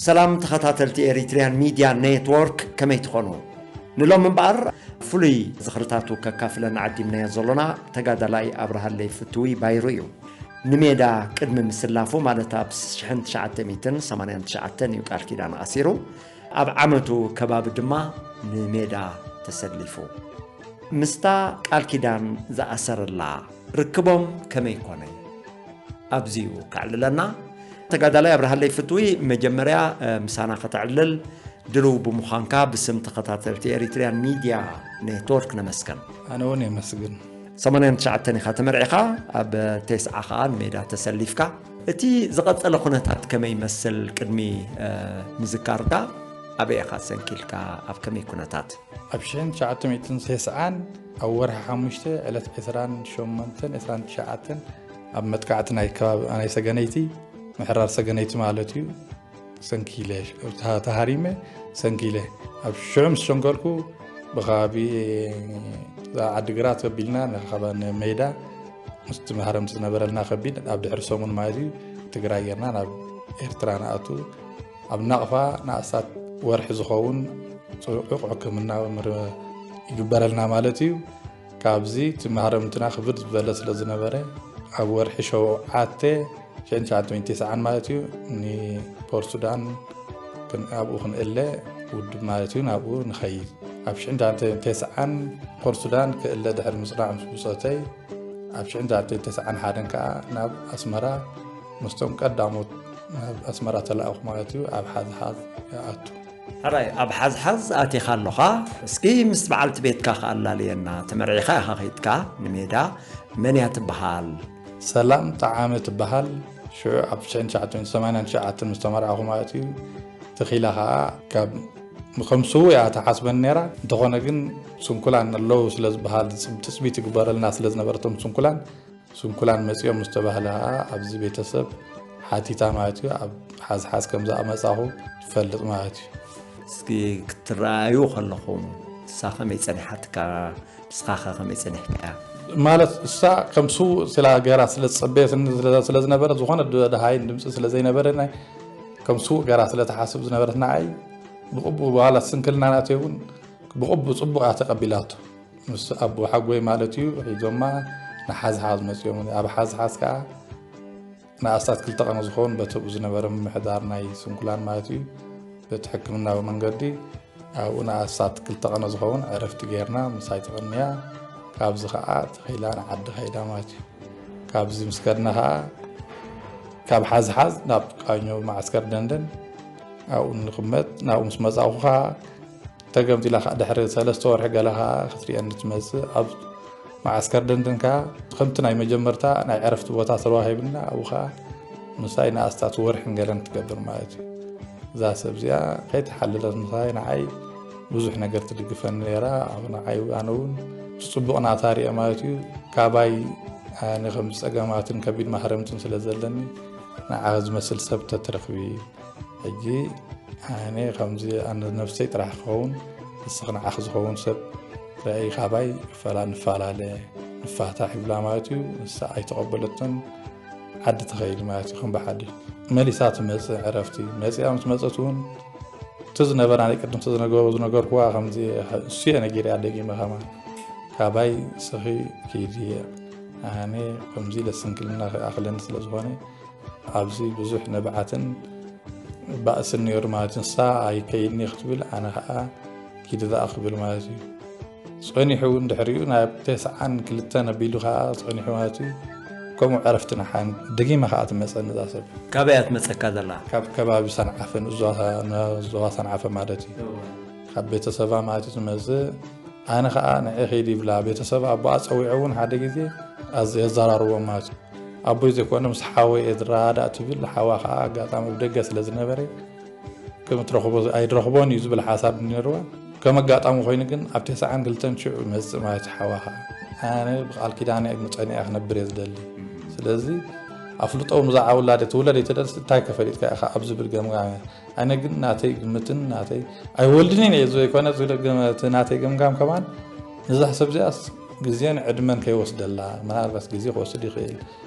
ሰላም ተኸታተልቲ ኤሪትሪያን ሚድያ ኔትወርክ፣ ከመይ ትኾኑ? ንሎም እምበኣር ፍሉይ ዝኽርታቱ ከካፍለና ዓዲምናዮ ዘሎና ተጋዳላይ ኣብርሃለይ ፍትዊ ባይሩ እዩ። ንሜዳ ቅድሚ ምስላፉ፣ ማለት ኣብ ሽሕን ትሽዓተ ሚእትን ሰማንያን ትሽዓተን እዩ ቃል ኪዳን ኣሲሩ። ኣብ ዓመቱ ከባቢ ድማ ንሜዳ ተሰሊፉ። ምስታ ቃል ኪዳን ዝኣሰረላ ርክቦም ከመይ ኮነ? ኣብዚኡ ከዕልለና። ተጋዳላይ ኣብርሃለይ ፍትዊ፣ መጀመርያ ምሳና ከተዕልል ድልው ብምዃንካ ብስም ተኸታተልቲ ኤሪትሪያን ሚድያ ኔትወርክ ነመስገን። ኣነ እውን የመስግን። ሰማንያን ትሽዓተን ኢኻ ተመርዒኻ፣ ኣብ ተስዓ ኸኣ ንሜዳ ተሰሊፍካ። እቲ ዝቐጸለ ኩነታት ከመይ ይመስል ቅድሚ ምዝካርካ? ኣበይ ኢኻ ሰንኪልካ? ኣብ ከመይ ኩነታት? ኣብ ሽሕን ትሽዓተ ሚእትን ተስዓን ኣብ ወርሒ ሓሙሽተ ዕለት ዕስራን ሸሞንተን ዕስራን ትሽዓተን ኣብ መጥቃዕቲ ናይ ከባቢ ናይ ሰገነይቲ፣ ምሕራር ሰገነይቲ ማለት እዩ፣ ሰንኪለ፣ ተሃሪመ ሰንኪለ። ኣብ ሽዑ ምስ ሸንከልኩ ብከባቢ ዓዲግራት ከቢልና ንካባ ንሜዳ ምስቲ ማህረምቲ ዝነበረልና ከቢድ ኣብ ድሕሪ ሰሙን ማለት እዩ ትግራይ ጌርና ናብ ኤርትራ ንኣቱ። ኣብ ናቕፋ ንኣስታት ወርሒ ዝኸውን ጽዑቕ ሕክምና ምር-፣ ይግበረልና ማለት እዩ። ካብዚ እቲ ማህረምትና ክብድ ዝበለ ስለ ዝነበረ፣ ኣብ ወርሒ ሸውዓተ ሽሕን ትሽዓተ ሚእትን ተስዓን ማለት እዩ፣ ንፖርት ሱዳን ክን-፣ ኣብኡ ክንእለ ውድብ ማለት እዩ፣ ናብኡ ንኸይድ። ኣብ ሽሕን ትሽዓተ ሚእትን ተስዓን ፖርት ሱዳን ክእለ ድሕሪ ምጽናዕ ምስ ብጾተይ፣ ኣብ ሽሕን ትሽዓተ ሚእትን ተስዓን ሓደን ከኣ ናብ ኣስመራ ምስቶም ቀዳሞት ናብ ኣስመራ ተላእኹ ማለት እዩ፣ ኣብ ሓዝሓዝ ይኣቱ። ሕራይ፣ ኣብ ሓዝሓዝ ኣቲኻ ኣለኻ። እስኪ ምስ በዓልቲ ቤትካ ከኣላልየና። ተመርዒኻ ኢኻ ኸይድካ ንሜዳ። መን እያ ትበሃል? ሰላም ጠዓመ ትበሃል። ሽዑ ኣብ ትሽዓተ ሚእትን ሰማንያን ትሽዓተን ምስ ተመርዓኹ ማለት እዩ። ተኺላ ኸኣ ካብ፣ ከም ስዉእ እያ ትሓስበኒ ነይራ። እንተኾነ ግን ስንኩላን ኣለዉ ስለ ዝበሃል፣ ትጽ-፣ ትጽቢት ይግበረልና ስለ ዝነበረ፣ እቶም ስንኩላን፣ ስንኩላን መጺኦም ምስ ተባህለ ኸኣ ኣብዚ ቤተሰብ ሓቲታ ማለት እዩ፣ ኣብ ሓዝሓዝ ከም ዝኣመጻኹ ትፈልጥ ማለት እዩ። እስኪ ክትረኣዩ ከለኹም ንሳ ከመይ ጸኒሓትካ? ንስኻ ኸ ከመይ ጸኒሕካያ? ማለት እሳ ከም ስዉእ ስላ ገራ ስለ ዝጸበየትኒ ስለ፣ ስለ ዝነበረ፣ ዝኾነ ድ-፣ ደሃይን ድምጺ ስለ ዘይነበረ፣ ናይ ከም ስዉእ ገራ ስለ ትሓስብ ዝነበረት ንዓይ ብቕቡእ፣ ዋላ ስንክልና ናተይ እውን ብቕቡእ ጽቡቕ እያ ተቐቢላቶ። ምስ ኣቦ ሓጎይ ማለት እዩ፣ ሒዞማ ንሓዝሓዝ መጺኦም። ኣብ ሓዝሓዝ ከኣ ንኣስታት ክልተ ቀነ ዝኸውን በቲ ኣብኡ ዝነበረ ምምሕዳር ናይ ስንኩላን ማለት እዩ፣ በቲ ሕክምናዊ መንገዲ ኣብኡ ንኣስታት ክልተ ቀነ ዝኸውን ዕረፍቲ ጌርና ምሳይ ተቐንያ። ካብዚ ኸኣ ተኺላ ንዓዲ ኸይዳ ማለት እዩ። ካብዚ ምስ ከድና ኸኣ ካብ ሓዝሓዝ ናብ ቃኞ መዓስከር ደንደን ኣብኡ ንቕመጥ። ናብኡ ምስ መጻእኹ ኸኣ ተገምጢላ ኸኣ ድሕሪ ሰለስተ ወርሒ ገለ ኸኣ ክትርእየኒ ትመጽእ። ኣብ መዓስከር ደንደን ከኣ ከምቲ ናይ መጀመርታ ናይ ዕረፍቲ ቦታ ተዋሂብና፣ ኣብኡ ኸኣ ምሳይ ንኣስታት ወርሕን ገለን ትገብር ማለት እዩ። እዛ ሰብ እዚኣ ከይተሓለለት ምሳይ ንዓይ ብዙሕ ነገር ትድግፈኒ ነይራ። ኣብ ንዓይ ኣነ እውን እቲ ጽቡቕ ናታ ርእየ ማለት እዩ። ካባይ ኣነ ከም ጸገማትን ከቢድ ማህረምትን ስለ ዘለኒ ንዓ ዝመስል ሰብ ተትረኽቢ። ሕጂ ኣነ ከምዚ ኣነ ነፍሰይ ጥራሕ ክኸውን፣ ንስኺ ንዓኺ ዝኸውን ሰብ ርኣይ፣ ካባይ ይፈላ-፣ ንፈላለ፣ ንፋታሕ ይብላ ማለት እዩ። ንሳ ኣይተቐበለቶን፣ ዓዲ ትኸይድ ማለት እዩ። ከም ብሓድሽ መሊሳ ትመጽእ ዕረፍቲ። መጺኣ ምስ መጸት እውን እቲ ዝነበራ ናይ ቅድም ዝተዝነገሩ ዝነገርኩዋ ከምዚ እሱ እየ ነጊረያ ደጊመ ከማን። ካባይ ስኺ ኪዲ፣ ኣነ ከምዚ ኢለ ስንክልና ክኣኽለኒ ስለ ዝኾነ ኣብዚ ብዙሕ ንብዓትን ባእስን ነይሩ ማለት እዩ። ንሳ ኣይከይድን እየ ክትብል፣ ኣነ ኸዓ ኪዲ ደኣ ክብል ማለት እዩ። ጸኒሑ እውን ድሕሪኡ ናብ ተስዓን ክልተን ኣቢሉ ኸዓ ጸኒሑ ማለት እዩ። ከምኡ ዕረፍቲ ንሓን ደጊማ ኸዓ ትመጸኒ እዛ ሰብ። ካበይ እያ ትመጸካ ዘላ? ካብ ከባቢ ሰንዓፈ፣ ንዞባ፣ ንዞባ ሰንዓፈ ማለት እዩ። እወ። ካብ ቤተሰባ ማለት እዩ ትመጽእ። ኣነ ኸዓ ንዒ ኺድ ይብላ። ቤተሰብ ኣቦኣ ጸዊዖ እውን ሓደ ግዜ ኣዝ-፣ የዘራርቦም ማለት እዩ። ኣቦይ ዘይኮነ ምስ ሓወይ እየ ዝረዳዳእ ትብል። ሓዋ ኸዓ ኣጋጣሚ ኣብ ደገ ስለ ዝነበረ ከም ትረኽቦ፣ ኣይድረኽቦን እዩ ዝብል ሓሳብ ነይርዋ። ከም ኣጋጣሚ ኮይኑ ግን ኣብ ተስዓን ክልተን ሽዑ ይመጽእ ማለት እዩ ሓዋ ኸዓ። ኣነ ብቃል ኪዳነ ጸኒዐ ክነብር እየ ዝደሊ። ስለዚ ኣፍልጦ ብዛዕባ ውላደ ትውለድ ኣይትደልስ እንታይ ከፈሊጥካ ኢኻ ኣብ ዝብል ገምጋም እየ። ኣነ ግን ናተይ ግምትን ናተይ ኣይወልድን እየ ዘይኮነ ዝደገመ እቲ ናተይ ገምጋም ከማን ነዛ ሰብ እዚኣስ ግዜን ዕድመን ከይወስደላ፣ ምናልባት ግዜ ክወስድ ይኽእል፣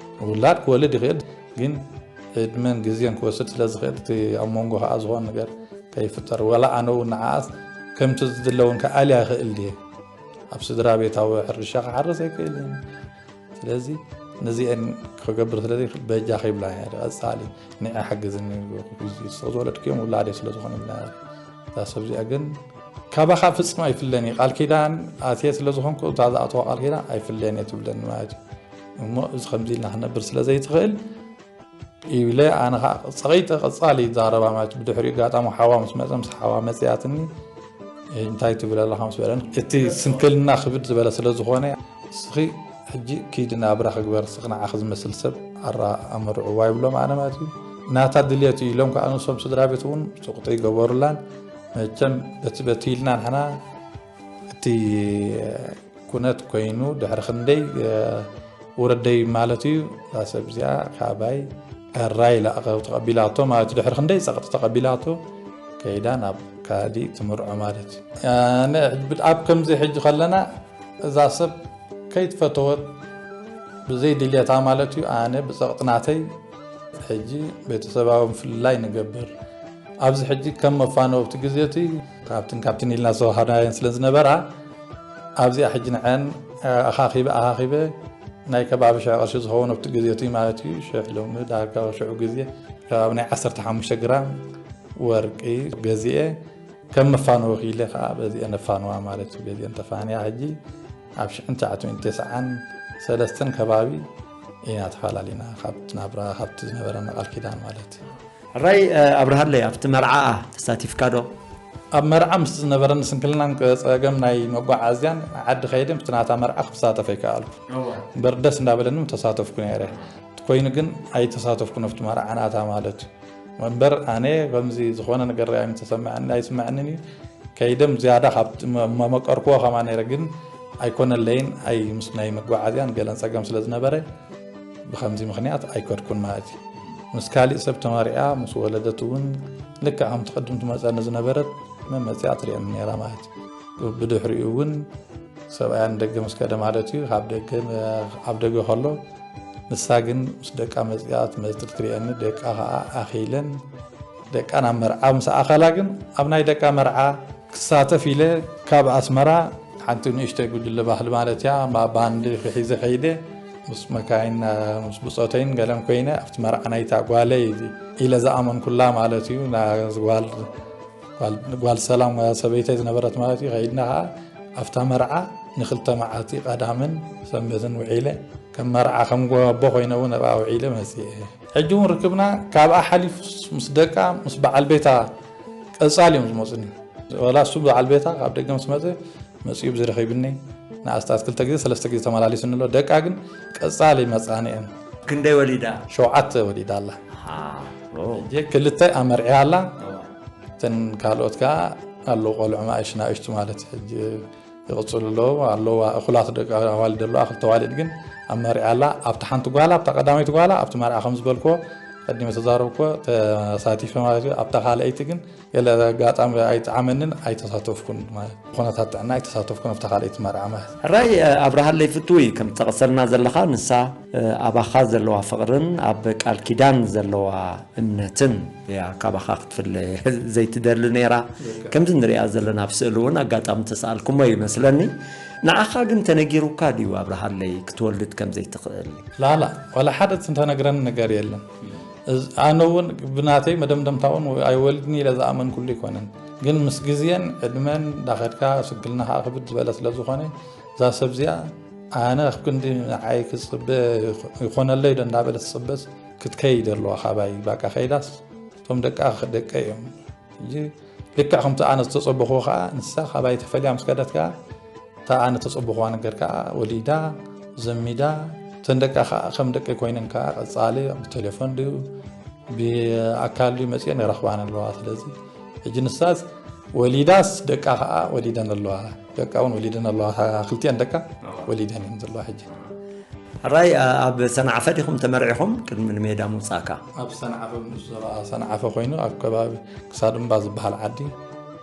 ውላድ ክወልድ ይኽእል፣ ግን ዕድመን ግዜን ክወስድ ስለ ዝኽእል፣ እቲ ኣብ መንጎ ከዓ ዝኾነ ነገር ከይፍጠር፣ ወላ ኣነ እውን ንዓኣስ ከምቲ ዝድለ እውን ክኣልያ ይኽእል ድየ? ኣብ ስድራ ቤታዊ ሕርሻ ክሓርስ ኣይክእልን። ስለዚ ነዚአን ክገብር ስለ ዘይክእል በጃ ከይብላ እያ ቀፃሊ ንዐ ሓግዝኒ ዝተወለድክዮም ውላደይ ስለ ዝኾነ ይብላ። እዛ ሰብ እዚኣ ግን ካባኻ ፍጹም ኣይፍለን እዩ። ቃል ኪዳን ኣትየ ስለ ዝኾንኩ እታ ዝኣተዋ ቃል ኪዳን ኣይፍለን እየ ትብለኒ ማለት እዩ። እሞ እዚ ከምዚ ኢልና ክነብር ስለ ዘይትኽእል ይብለ። ኣነ ከዓ ጸቒጠ ቀጻሊ ይዛረባ ማለት እዩ። ብድሕሪኡ ኣጋጣሚ ሓዋ ምስ መጸ፣ ምስ ሓዋ መጺኣትኒ፣ "እንታይ ትብል ኣለኻ?" ምስ በለን፣ እቲ ስንክልና ክብድ ዝበለ ስለ ዝኾነ፣ "እስኺ ሕጂ ኪዲ ናብራ ክግበር፣ እስኺ ንዓኺ ዝመስል ሰብ ኣራ ኣመርዕዋ" ይብሎም ኣነ ማለት እዩ። ናታ ድልየት እዩ ኢሎም ከዓ ንሶም ስድራ ቤት እውን ሱቕጢ ይገበሩላን። መቸም በቲ በቲ ኢልና ንሕና እቲ ኩነት ኮይኑ ድሕሪ ክንደይ፣ እ፣ ውረደይ ማለት እዩ። እዛ ሰብ እዚኣ ካባይ ዕራይ ኢላ ተቐቢላቶ ማለት እዩ። ድሕሪ ክንደይ ጸቕጢ ተቐቢላቶ ከይዳ ናብ ካሊእ ትምርዖ ማለት እዩ። ኣነ ሕጂ ብ-፣ ኣብ ከምዚ ሕጂ ከለና እዛ ሰብ ከይትፈተወት ብዘይ ድልየታ ማለት እዩ። ኣነ ብጸቕጢ ናተይ ሕጂ ቤተሰባዊ ምፍልላይ ንገብር። ኣብዚ ሕጂ ከም መፋነዊ ኣብቲ ግዜ እቲ ካብትን ካብትን ኢልና ዝተዋሃብናየን ስለ ዝነበራ ኣብዚኣ ሕጂ ንዐን ኣኻኺበ ኣኻኺበ ናይ ከባቢ ሽሕ ቅርሺ ዝኸውን ኣብቲ ግዜ እቲ ማለት እዩ። ሽሕ ሎሚ ዳርጋ ሽዑ ግዜ ከባቢ ናይ ዓሰርተ ሓሙሽተ ግራም ወርቂ ገዚኤ ከም መፋነዊ ክኢለ ከዓ በዚአ ነፋንዋ ማለት እዩ። በዚአ እንተፋንያ ሕጂ ኣብ ሽሕን ትሽዓትን ተስዓን ሰለስተን ከባቢ ኢና ተፈላለና ካብቲ ናብራ፣ ካብቲ ዝነበረና ቃል ኪዳን ማለት እዩ። ሕራይ፣ እ፣ ኣብርሃለይ፣ ኣብቲ መርዓኣ ተሳቲፍካ ዶ? ኣብ መርዓ ምስ ዝነበረኒ ስንክልናን ጸገም ናይ መጓዓዝያን ዓዲ ከይደ ምስቲ ናታ መርዓ ክሳተፍ ኣይከኣልኩ። እምበር ደስ እንዳበለኒ ተሳተፍኩ ነይረ። እቲ ኮይኑ ግን ኣይተሳተፍኩን ኣብቲ መርዓ ናታ ማለት እዩ። እምበር ኣነ ከምዚ ዝኾነ ነገር ኣይምተሰምዐኒ፣ ኣይስምዐንን እዩ። ከይደ ዝያዳ ካብ መ-፣ መመቀርክዎ ከማ ነይረ፣ ግን ኣይኮነለይን። ኣይ ምስ ናይ መጓዓዝያን ገለን ጸገም ስለ ዝነበረ ብኸምዚ ምኽንያት ኣይከድኩን ማለት እዩ። ምስ ካሊእ ሰብ ተመሪዓ ምስ ወለደት እውን ልክዕ ከምቲ ቅድም ትመጸኒ ዝነበረት መመጽያ ትርእየኒ ነይራ ማለት እዩ። ብድሕሪኡ እውን ሰብኣያ ንደገ ምስ ከደ ማለት እዩ፣ ካብ ደገ ን-፣ ኣብ ደገ ከሎ ንሳ ግን ምስ ደቃ መጺኣ ትመጽእ ትርእየኒ። ደቃ ከኣ ኣኺለን ደቃ ናብ መርዓ ምስ ኣኸላ ግን ኣብ ናይ ደቃ መርዓ ክሳተፍ ኢለ ካብ ኣስመራ ሓንቲ ንእሽተይ ጉጅለ ባህሊ ማለት እያ፣ ማ-፣ ባንዲ ሒዘ ከይደ ምስ መካይን፣ ምስ ብጾተይን ገለን ኮይነ ኣብቲ መርዓ ናይታ ጓለይ ኢለ ዝኣመንኩላ ማለት እዩ። ና-፣ ጓል፣ ጓል፣ ጓል ሰላም ሰበይተይ ዝነበረት ማለት እዩ። ከይድና ከኣ ኣብታ መርዓ ንክልተ መዓልቲ ቀዳምን ሰንበትን ውዒለ፣ ከም መርዓ ከም ጎቦ ኮይነ እውን ኣብኣ ውዒለ መጺኤ። ሕጂ እውን ርክብና ካብኣ ሓሊፉ ምስ ደቃ ምስ በዓል ቤታ ቀጻሊ እዮም ዝመጹኒ። ወላ እሱ በዓል ቤታ ካብ ደገ ምስ መጸ መጺኡ ብዝረኺብኒ ንኣስታት ክልተ ግዜ ሰለስተ ግዜ ተመላሊሱኒ ኣሎ። ደቃ ግን ቀጻሊ መጻኒ እየን። ክንደይ ወሊዳ? ሸውዓተ ወሊዳ ኣላ። ኣሃ፣ ኦ። ሕጂ ክልተ ኣመርዕያ ኣላ። ኦ። እተን ካልኦት ከኣ ኣለዉ ቆልዑ ንኣሽ-፣ ንኣሽቱ ማለት ሕጂ ይቕጽሉ ኣለዉ። ኣለዋ እኹላት ደቂ ኣዋልድ ኣለዋ። ክልተ ኣዋልድ ግን ኣመርዕያ ኣላ። ኣብቲ ሓንቲ ጓላ፣ ኣብታ ቀዳመይቲ ጓላ፣ ኣብቲ መርዓ ከም ዝበልክዎ ቀዲመ ተዛረብክዎ ተሳቲፈ ማለት እዩ። ኣብታ ካልኣይቲ ግን ገለ ኣጋጣሚ ኣይጠዓመንን፣ ኣይተሳተፍኩን ማለት ኩነታት ጥዕና ኣይተሳተፍኩን ኣብታ ካልኣይቲ መርዓ ማለት። ሕራይ፣ እ፣ ኣብርሃለይ ፍትው እዩ። ከም ትጠቕሰልና ዘለኻ ንሳ፣ እ፣ ኣባኻ ዘለዋ ፍቕርን ኣብ ቃል ኪዳን ዘለዋ እምነትን እያ ካባኻ ክትፍለ ዘይትደሊ ነይራ። ልክዕ። ከምዚ ንሪኣ ዘለና ኣብ ስእሊ እውን ኣጋጣሚ ተሰኣልኩሞ ይመስለኒ። ንዓኻ ግን ተነጊሩካ ድዩ ኣብርሃለይ ክትወልድ ከም ዘይትኽእል? ላላ፣ ዋላ ሓደ እንተነግረኒ ነገር የለን። እዝ-፣ ኣነ እውን ብናተይ መደምደምታ እውን ኣይወልድን ኢለ ዝኣመንኩሉ ኣይኮነን። ግን ምስ ግዜን ዕድመን እንዳኸድካ ስንክልና ከዓ ክብድ ዝበለ ስለ ዝኾነ እዛ ሰብ እዚኣ ኣነ ክንዲ ንዓይ ክጽበ ይኾነለይ ዶ እንዳበለት ትጽበስ ክትከይድ ኣለዋ ካባይ። ባቃ ከይዳስ እቶም ደቃ ደቀ እዮም። ሕጂ ልክዕ ከምቲ ኣነ ዝተጸበኹዎ ከዓ ንሳ ካባይ ተፈልያ ምስ ከደት ከዓ እታ ኣነ ተጸበኹዋ ነገር ከዓ ወሊዳ፣ ዘሚዳ፣ እተን ደቃ ከዓ ከም ደቀይ ኮይነን ከዓ ቀጻሊ ብቴሌፎን ድዩ ብኣካል ድዩ መጺአን ይረኽባን ኣለዋ። ስለዚ ሕጂ ንሳስ ወሊዳስ ደቃ ከዓ ወሊደን ኣለዋ፣ ደቃ እውን ወሊደን ኣለዋ። ክልቲአን ደቃ ወሊደን እየን ዘለዋ ሕጂ። ሕራይ፣ ኣ-፣ ኣብ ሰንዓፈ ዲኹም ተመርዒኹም ቅድሚ ንሜዳ ምውጻእካ? ኣብ ሰንዓፈ፣ ንኡስ ዞባ ሰንዓፈ ኮይኑ ኣብ ከባቢ ክሳድ እምባ ዝበሃል ዓዲ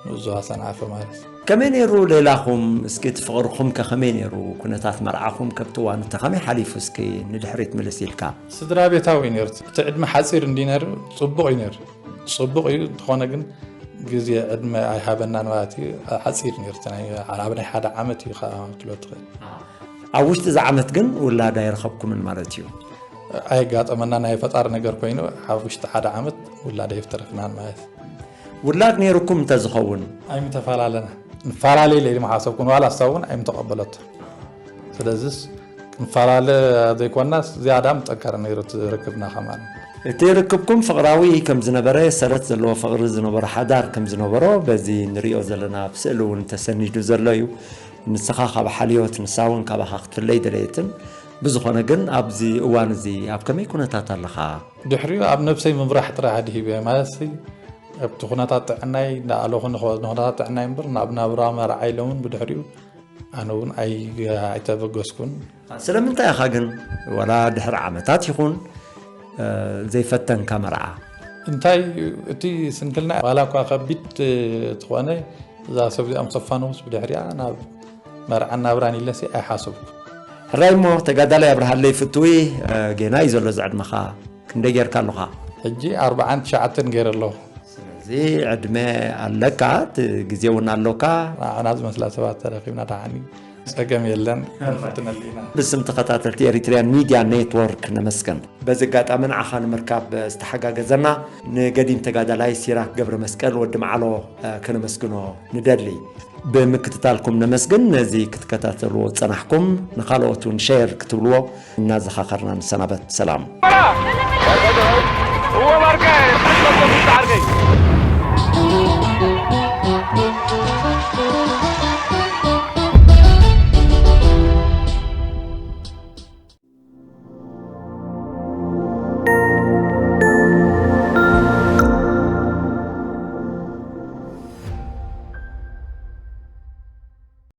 ንኡስ ዞባ ሰንዓፈ ማለት እዩ። ከመይ ነይሩ ሌላኹም? እስኪ እቲ ፍቕርኹም ከ ከመይ ነይሩ? ኩነታት መርዓኹም ከብቲ እዋን እተ ከመይ ሓሊፉ? እስኪ ንድሕሪት ምልስ ኢልካ። ስድራ ቤታዊ እዩ ነይሩ። እቲ ዕድመ ሓፂር እንዲ ነይሩ ፅቡቕ እዩ ነይሩ። ፅቡቕ እዩ እንተኾነ ግን ግዜ ዕድመ ኣይሃበናን ማለት እዩ። ሓፂር ነይሩ። እቲ ናይ ኣብ ናይ ሓደ ዓመት እዩ ከዓ ክትሎ ትኽእል። ኣብ ውሽጢ እዚ ዓመት ግን ውላድ ኣይረኸብኩምን ማለት እዩ። ኣየጋጠመና ናይ ፈጣሪ ነገር ኮይኑ ኣብ ውሽጢ ሓደ ዓመት ውላድ ኣይፍተረፍናን ማለት እዩ። ውላድ ነይርኩም እንተዝኸውን ኣይምተፈላለና። ንፈላለ ኢለ ኢሉ ሓሰብኩን ዋላ እሳ እውን ኣይምተቐበለቶ። ስለዚስ ክንፈላለ ዘይኮናስ ዝያዳ ምጠንከረ ነይሩ እቲ ርክብና ከማን። እቲ ርክብኩም ፍቕራዊ ከም ዝነበረ ሰረት ዘለዎ ፍቕሪ ዝነበሮ ሓዳር ከም ዝነበሮ በዚ ንሪኦ ዘለና ኣብ ስእሊ እውን ተሰኒዱ ዘሎ እዩ። ንስኻ ካብ ሓልዮት ንሳ እውን ካባኻ ክትፍለይ ደለየትን። ብዝኾነ ግን ኣብዚ እዋን እዚ ኣብ ከመይ ኩነታት ኣለኻ? ድሕሪኡ ኣብ ነብሰይ ምምራሕ ጥራይ ኣድሂበ ማለት ኣብቲ ኩነታት ጥዕናይ እንዳኣለኹ ንኹነታት ጥዕናይ እምበር ናብ ናብራ መርዓ ኢሎምን ብድሕሪኡ ኣነ እውን ኣይተበገስኩን። ስለምንታይ ኢኻ ግን ዋላ ድሕሪ ዓመታት ይኹን ዘይፈተንካ መርዓ? እንታይ እቲ ስንክልና ዋላ እኳ ከቢድ ትኾነ እዛ ሰብ እዚኣ ምስ ኣፋነውስ ብድሕሪኣ ናብ መርዓን ናብራን ኢለሲ ኣይሓሰብኩ። ሕራይ እሞ ተጋዳላይ ኣብርሃለይ ፍትዊ፣ ጌና እዩ ዘሎ ዝዕድመኻ። ክንደይ ጌርካ ኣለኻ? ሕጂ ኣርብዓን ትሽዓተን ገይረ ኣለኹ። ስለዚ ዕድመ ኣለካ፣ እቲ ግዜ እውን ኣሎካ። ንዓና ዝመስላ ሰባት ተረኺብና ደሓን እዩ። ጸገም የለን፣ ክንፍትነሉ ኢና። ብስም ተኸታተልቲ ኤሪትሪያን ሚድያ ኔትወርክ ነመስግን። በዚ ኣጋጣሚ ንዓኻ ንምርካብ ዝተሓጋገዘና ንገዲም ተጋዳላይ ሲራክ ገብረ መስቀል ወዲ መዓሎ ከነመስግኖ ንደሊ። ብምክትታልኩም ነመስግን። ነዚ ክትከታተልዎ ዝጸናሕኩም ንኻልኦት እውን ሸር ክትብልዎ እናዘኻኸርና ንሰናበት። ሰላም።